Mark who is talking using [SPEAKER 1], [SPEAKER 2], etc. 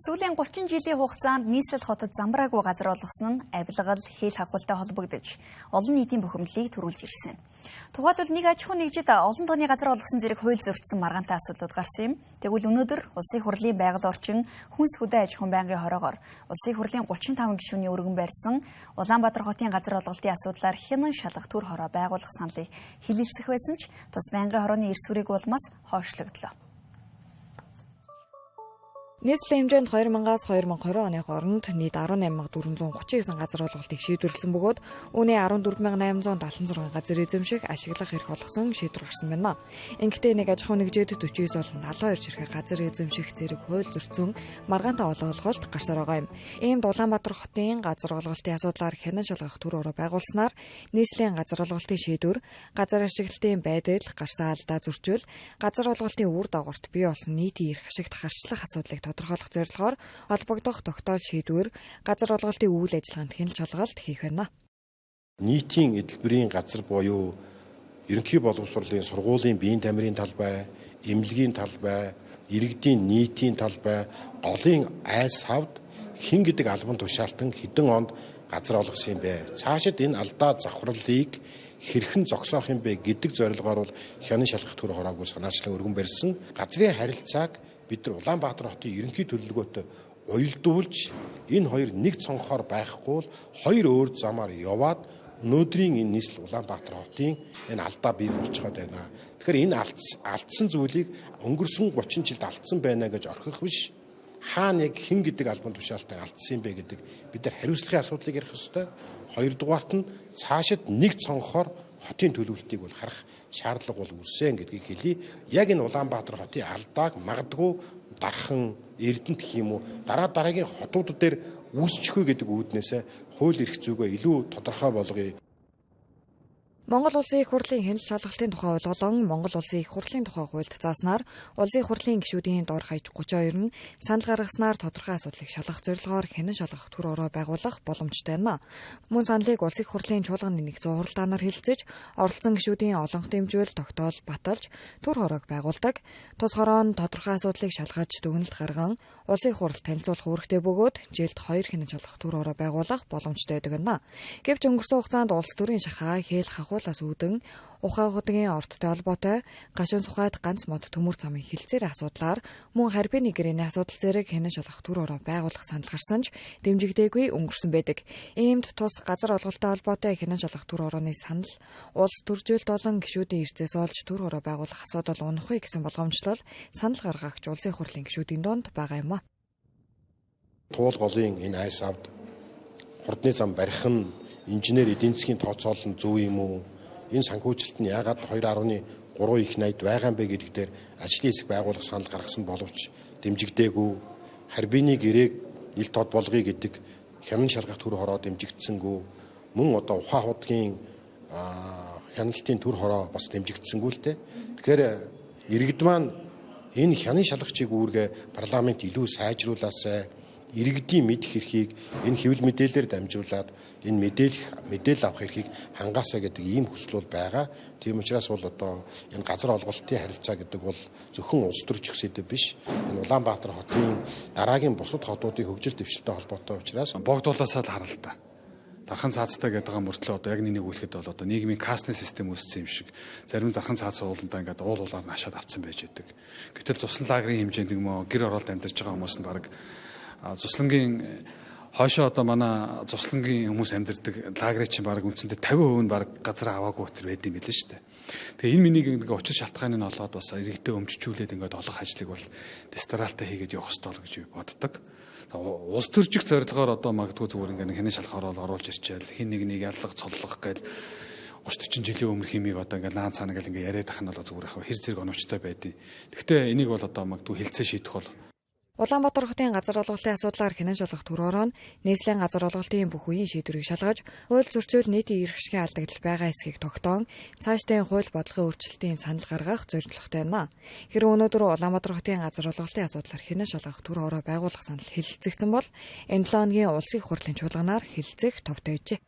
[SPEAKER 1] Сүүлийн 30 жилийн хугацаанд нийслэл хотод замбраагүй газар олгосон нь авилгал, хэл хагуултай холбогдож олон нийтийн бухимдлыг төрүүлж ирсэн. Тухайлбал нэг аж ахуйн нэгжид олон тооны газар олгосон зэрэг хууль зөрчсөн маргаантай асуудлууд гарсан юм. Тэгвэл өнөөдөр Улсын их хурлын байгаль орчин, хүнс хөдөө аж ахуйн байнгын хороогоор Улсын их хурлын 35 гишүүний өргөн барьсан Улаанбаатар хотын газар олголтын асуудлаар хянан шалгах төр хороо байгуулах саналыг хэлэлцэх байсан ч тус байнгын хорооны эрс сүрээг улмаас хойшлогдлоо.
[SPEAKER 2] Нийслэлийн хэмжээнд 2000-аас 2020 оны хооронд нийт 18439 газар олголтыг шийдвэрлэсэн бөгөөд үүний 14876 газар эзэмших, ашиглах эрх олгосон шийдвэр гарсан байна. Ингэхдээ нэг аж ахуйн нэгжид 49 болон 72 ширхэг газар эзэмших зэрэг хууль зөрчсөн маргаантай олголт гарсаар байгаа юм. Иймд Улаанбаатар хотын газар олголтын асуудлаар хянан шалгах төр ороо байгуулснаар нийслэлийн газар олголтын шийдвэр, газар ашиглалтын байдал, гарсан алдаа зөрчил, газар олголтын үр дагаварт бий болсон нийтийн эрх ашигт харшлах асуудлыг тодорхойлох зорилгоор холбогдох тогтоол шийдвэр, газар олголтын үйл ажиллагаанд хяналт шалгалт хийх байна.
[SPEAKER 3] Нийтийн эдэлбэрийн газар буюу ерөнхий боловсролын сургуулийн биеийн тамирын талбай, эмнэлгийн талбай, иргэдийн нийтийн талбай, голын айс хавд хэн гэдэг албан тушаалтан хэдэн онд газар олгосон юм бэ? Цаашид энэ алдаа завхралыг хэрхэн зогсоох юм бэ гэдэг зорилгоор бол хянан шалгах төр хороогүй санаачлан өргөн барьсан. Газрын харилцааг бид нар Улаанбаатар хотын ерөнхий төлөвлөгөөтэй уялдуулж энэ хоёр нэг цонхоор байхгүй бол хоёр өөр замаар яваад өнөөдрийн энэ нийслэл Улаанбаатар хотын энэ алдаа бий болчиход байна. Тэгэхээр энэ алдсан зүйлийг өнгөрсөн 30 жилд алдсан байна гэж орхих биш. Хаана яг хэн гэдэг албан тушаалтан алдсан юм бэ гэдэг бид нар хариуцлагын асуудлыг ярих ёстой. Хоёрдугаарт нь цаашид нэг цонхоор хотын төлөвлөлтийг бол харах шаардлага бол үүссэн гэдгийг хэлье. Яг энэ Улаанбаатар хотын алдааг магадгүй дархан Эрдэнэт гэх юм уу дараа дараагийн хотууд дээр үүсчихгүй гэдэг үүднээсээ хууль эрх зүйгээ илүү тодорхой болгоё.
[SPEAKER 2] Монгол Улсын их хурлын хяналт шалгалтын тухай хууль болон Монгол Улсын их хурлын тухай хуульд зааснаар Улсын их хурлын гишүүдийн дор хаяж 32 нь санал гаргаснаар тодорхой асуудлыг шалгах зорилгоор хянан шалгах төр ороо байгуулах боломжтой байна. Мөн саналыг Улсын их хурлын чуулганы нэгдсэн хуралдаанаар хэлэлцэж, оролцсон гишүүдийн олонх дэмжүүл тогтоол баталж төр хороог байгуулдаг. Тус хороо нь тодорхой асуудлыг шалгаж дүгнэлт гарган Улсын их хурал танилцуулах үүрэгтэй бөгөөд жилд 2 хянан шалгах төр ороо байгуулах боломжтой байдаг байна. Гэвч өнгөрсөн хугацаанд улс төрийн шахаа хэл хахуулаас үүдэн ухаан худгийн ордтой холбоотой гашуун сухайд ганц мод төмөр замын хилцээр асуудлаар мөн харбины гэрээний асуудал зэрэг хянан шалгах төр ороо байгуулах санал гарсан ч дэмжигдээгүй өнгөрсөн байдаг. Иймд тус газар олголттой холбоотой хянан шалгах төр орооны санал улс төржүүлэлт болон гишүүдийн эрсдээс олж төр ороо байгуулах асуудал унахгүй гэсэн болгоомжлол санал гаргагч Улсын их хурлын гишүүдийн дунд байгаа юм а.
[SPEAKER 3] Туул голын энэ айс авд хурдны зам барих нь инженер эдийн засгийн тооцоолол нь зөв юм уу? Энэ санхүүжилт нь яагаад 2.3 их 80-д байгаа юм бэ гэдэг дээр ажлын хэсэг байгуулах санал гаргасан боловч дэмжигдээгүй. Харбины гэрээг ил тод болгоё гэдэг хянан шалгах төр хороо дэмжигдсэнгүү. Мөн одоо ухаан худгийн хяналтын төр хороо бас дэмжигдсэнгүү л дээ. Тэгэхээр иргэд маань энэ хянан шалгахчийг үүргээ парламент илүү сайжруулаасай. Иргэдийн мэдэх эрхийг энэ хэвлэл мэдээлэлээр дамжуулаад энэ мэдээлэл авах эрхийг хангаасаа гэдэг ийм хүсэл бол байгаа. Тийм учраас бол одоо энэ газар олголтын харилцаа гэдэг бол зөвхөн улс төрчих сэдэв биш. Энэ Улаанбаатар хотын дараагийн бусад хотуудын хөгжил дэвшилтэй холбоотой учраас
[SPEAKER 4] богдуулаасаа л харал та. Дархан цаацтай гэдэг байгаа мөртлөө одоо яг нэг үлэхэд бол одоо нийгмийн кастны систем үүссэн юм шиг зарим дархан цаац ууландаа ингээд уул уулаар нь хашаад авцсан байж байдаг. Гэтэл цуслан лагерын хэмжээнд юм уу гэр оролт амьдарч байгаа хүмүүс нь баг цуслангийн хойшоо одоо манай цуслангийн хүмүүс амьдардаг лагерын чинь баг үндсэндээ 50% нь баг газар аваагүй тэр байд юм билээ шүү дээ. Тэгээ энэ миний нэг учир шалтгааны нь олоод бас иргэдээ өмчжүүлээд ингээд олох ажлыг бол дистаралтай хийгээд явах ёстой л гэж боддог. Улс төрчих зорилгоор одоо магадгүй зүгээр ингээд хянан шалгахаар бол оруулж ирчээл хин нэг нэг яллах цоллох гээл 30 40 жилийн өмнөх хэмийг одоо ингээд наан цаана гэл ингээд яриад ах нь бол зүгээр яг хэр зэрэг оновчтой байдیں۔ Гэхдээ энийг бол одоо магадгүй хилцээ шийдэх бол
[SPEAKER 2] Улаанбаатар хотын газар олголтын асуудлаар хянан шалгах төр ороо нь нийслэлийн газар олголтын бүх үеийн шийдвэрийг шалгаж, хууль зөрчил нийтийн эрх ашигын алдагдал байгаа эсхийг тогтоон, цаашдын хууль бодлогын өөрчлөлтийн санал гаргах зорилготой байна. Хэрэв өнөөдөр Улаанбаатар хотын газар олголтын асуудлаар хянан шалгах төр ороо байгуулах санал хэлэлцэгдсэн бол энэ 7 хоногийн Улсын их хурлын чуулганаар хэлэлцэх товтой байжээ.